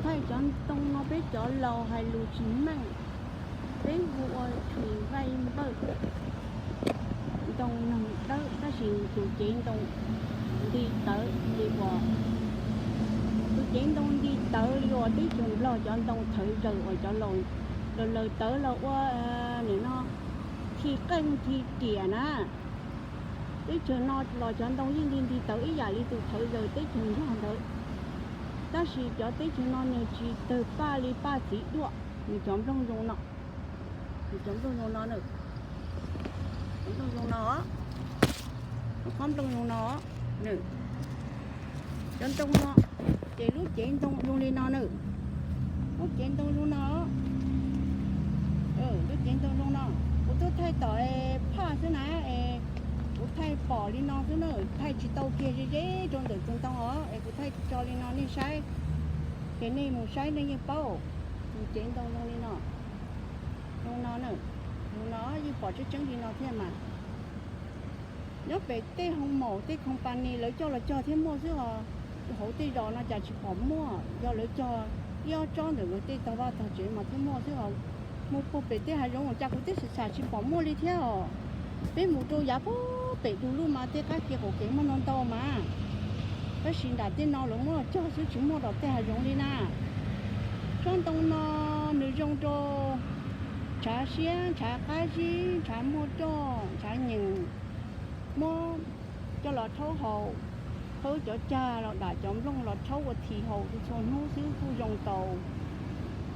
Cov ntoo no peb cov laus hais lus tsis meej, peb hu ua tshwm vaij npawj, ntoo noog dawb tab sis tus cev ntoo nti tawv li uas, tus cev ntoo nti tawv li uas teb chaws Nplog cov ntoo thawv zaws uas cov laus laws tawv los ua nim no thi qeej thi riam na. Teb chaws no los cov ntoo yeej nti nti tawv ib yam li tus thawv zaws teb chaws Nplog ntawd, tab sis cov teb chaws no nws tsis tawg paj li paj txiv duaj. Nws cov nplooj zoo no, nws cov nplooj zoo no, nplooj zoo no, qhob nplooj zoo no, cov ntoo no, ces lub cev ntoo zoo li no na, lub cev ntoo zoo no, lub cev ntoo zoo no. Kuv twb thaij tom phaj xwb na, es kuv thaij pom li no xwb na, thaij tsis tau kiag ze ze rau ntawm tus ntoo os, es kuv thaij tso li no nej saib, ces nej mus saib nej yeej paub. Tus cev ntoo zoo li no, zoo no na, zoo no yeej pom tseeb tseeb li no thiab mas. Nyob pem tej hoo maum tej company lawv coj los cog thiab muaj xwb os. Hauv tej zos no cas tsis pom muaj, yog lawv cog ib ob tsob ntawm lawv tej tog vaj tog tsev mas thiaj muaj xwb os. Mus puag pem tej hav zoov cas kuv twb xav xav tsis pom muaj li thiab os. Peb mus rau yav puag pem du lug mas tej qab kev qaum kev muaj ntau ntau mas, tab sis nram tej no lawv muab los cog xwb tsis muaj rau tej hav zoov li na. Tsob ntoo no nws zoo rau ntshav siab, ntshav qab zib, ntshav muaj roj, ntshav nyeem, muab coj los rhaub haus, rhaub cov cag los dam cov nplooj los rhaub ua thi haus txhua hnub xwb kuj zoo tau.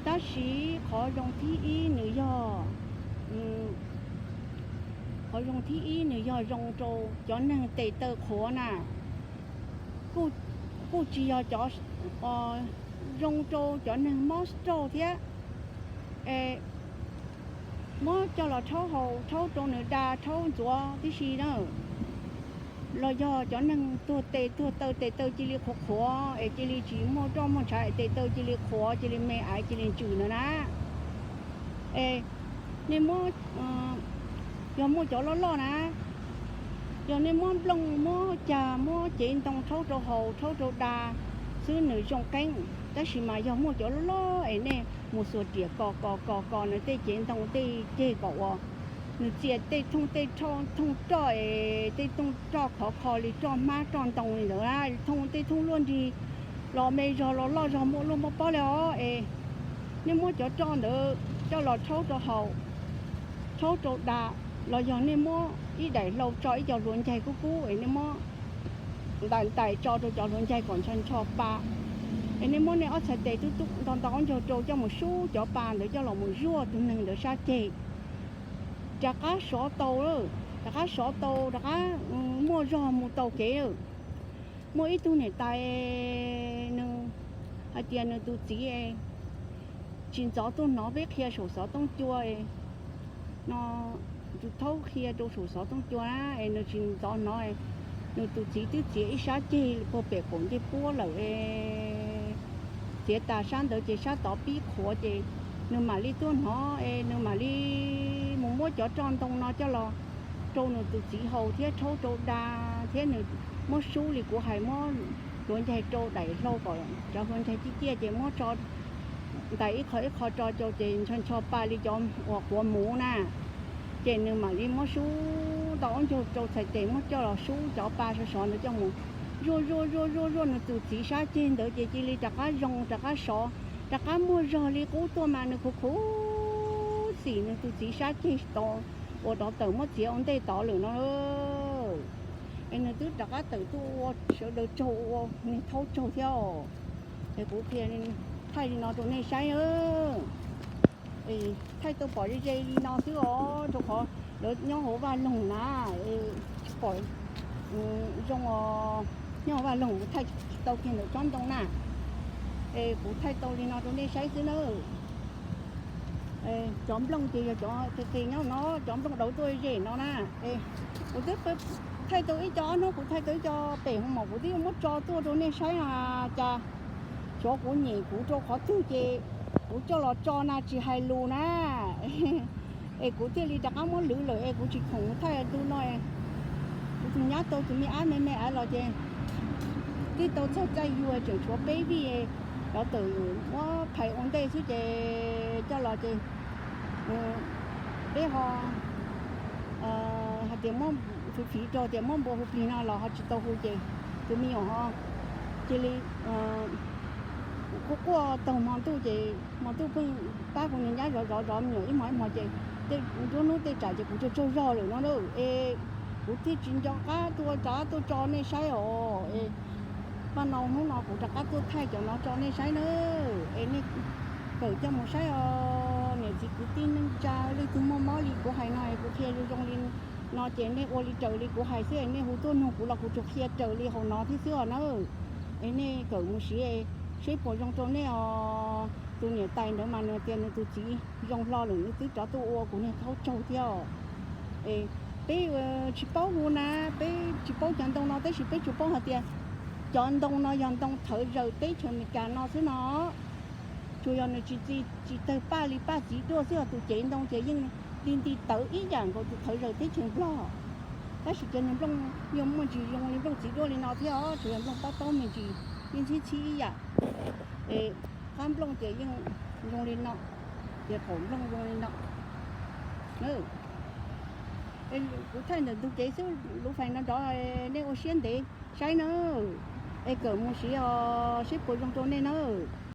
Tab sis qhov zoo thib ib nws yog, qhov zoo thib ib nws yog zoo rau cov neeg tes taw qhuav na, kuj tsis yog cov, zoo rau cov neeg mob stroke thiab. Es muab coj los rhaub haus, rhaub rau nws da, rhaub ntxuav tib si na, los yog cov neeg tuag tes tuag taw, tes taw cia li qhuav qhuav es cia li tsis muaj roj muaj ntshav es tes taw cia li qhuav, cia li me aiv, cia li ntsws ntawd na. Es nej muab, yog muaj cov loj loj na, yog nej muab nplooj, muab cag, muab cev ntoo rhaub rau haus, rhaub rau da xwb nws zoo qeeb, tab sis mas yog muaj cov loj loj es nej mus xuas riam kos kos kos kos nws tej cev ntoo tej ceg kom uas nws txia tej thooj, tej thooj roj es tej thooj roj khov kho li roj hmab roj ntoo li ntawd, thooj tej thooj luaj nrig los me zog los loj zog muaj luaj muaj pob li os. Es nej muab cov roj ntawd coj los rhaub rau haus, rhaub rau da, los yog nej muab ib daim hlau tso ib co hluav ncaig kub kub es nej muab ntais ntais tso rau cov hluav ncaig kom ntsho ntsho pa, es nej muab nej ob txhais tes tub tub nto nto ob ncaug rau coj mus sub cov pa ntawd coj los mus zuaj tus neeg ntawd sab ceg, rov qab sov tau, rov qab sov tau, rov qab muaj zog mus tau kev. Muaj ib tug niam tais, nws hais tias nws tus txiv tsis ntxov tuaj hnov peb qhia saum xov tooj cua no, tus thaub qhia rau saum xov tooj cua na, es nws tsis ntxov hnov, nws tus txiv twb txiav ib sab ceg puag pem qaum ncej puab lawm es txiav tas sab ntawd ces sab tod pib qhuav ces nws mam li tuaj hnov es nws mam li mus muab cov roj ntoo no coj los rau nws tus txiv haus thiab rhaub rau da, thiab nws muab sub li kuv hais, muab hluav ncaig rau daim hlau kom cov hluav ncaig ciaj ciaj ces muab tso ntais ib qho ib qho tso rau ces ntsho ntsho pa li cov uas quav muv na. Ces nws mam li muab sub tau ob ncaug rau txhais tes muab coj los sub cov pa sov sov ntawd coj mus zuaj zuaj zuaj zuaj zuaj nws tus txiv sab ceg ntawd ces cia li rov qab zoo rov qab sov, rov qab muaj zog li qub tuaj mas nws khuv khuv xim nws tus txiv sab ceg tod uas rov tawm muab txiav ua ntej tod lawm no. Es nws twb rov qab tawm tuaj ua sawv daws tsaug, ua niag thaub tsaug thiab os. Es kuv qhia thaij li no rau nej saib, thaij tau pom ze ze li no xwb os, rau qhov lawv nyob hauv vaj loog na, tsis pom zoo os, nyob hauv vaj loog kuv thaij tsis tau kiag ntawm tsob ntoo na. Es kuv thaij tau li no rau nej saib xwb na. Cov nplooj ces yog cov qis qis nyob no, cov nplooj dauv tuaj ze no na. Kuv twb thaij tau ib co, ob hnub kuv thaij tau ib co pem hoo maum kuv twb yuav muab tso tuaj rau nej saib no, cas xyov kuv nyem kuv rau qhov twg ces kuv coj los tso na tsis hais lus na. Es kuv thiaj li rov qab muab lwv lawm es kuv tsis khoom thaij ntu no. Kuv tus nyab tau tus me ab me me av los ces twb tau txog caij yuag tseem tshuav peb vij es cov tawm muab phais ua ntej xwb ces coj los ces peb ho hais tias muab fiv fiv rau tias muab npua hu plig no los ho tsis tau hu ces tus me nyuam ho cia li quaj quaj taug hmo ntuj ces hmo ntuj pheej pab kuv niag nyab zov zov zov me nyuam ib hmos ib hmos ces tej nruab hnub tej tsam ces kuv tsaug tsaug zog lawm no na. Es kuv thiaj tsis nco qab tuaj rov qab tuaj tso nej saib os. Es paj no hnub no kuv rov qab tuaj thaij cov no tso nej saib na. Es nej kawm coj mus saib os niam txiv kwv tij neej tsa, leej twg muaj mob li kuv hais no es kuv qhia zoo zoo li no ces nej ua li raws li kuv hais xwb es nej hu tuaj nug kuv los kuv tsuas qhia raws li hauv no thiab xwb os na. Es nej kawm mus siv seb puas zoo rau nej os. Tus niam tais ntawd mas nws tias nws tus txiv zoo hlo lawm nws twb rov tuaj ua kuv niag thaub tsaug thiab os. Es peb tsis paub hu na, peb tsis paub cov ntoo no tab sis peb tsuas paub hais tias cov ntoo no yog ntoo thawv zaws teb chaws Amelikas no xwb no. Tsuas yog nws tsis tsis tawg paj li paj txiv duaj xwb os, tus cev ntoo ces yeej li nti tawv ib yam nkaus tus thawv zaws teb chaws Nplog. Tab sis cov niag nplooj yeej muaj ntsis zoo li nplooj txiv duaj li no thiab os, tsuas yog nplooj pob taub me ntsis yeej txhib txhib ib yam. Es qab nplooj ces yeej zoo li no, ces qaum nplooj zoo li no. Kuv thaij ntawm ntug kev xwb, lub fais no nrov, nej ua siab ntev saib na, es kawm mus siv os seb puas zoo rau nej na.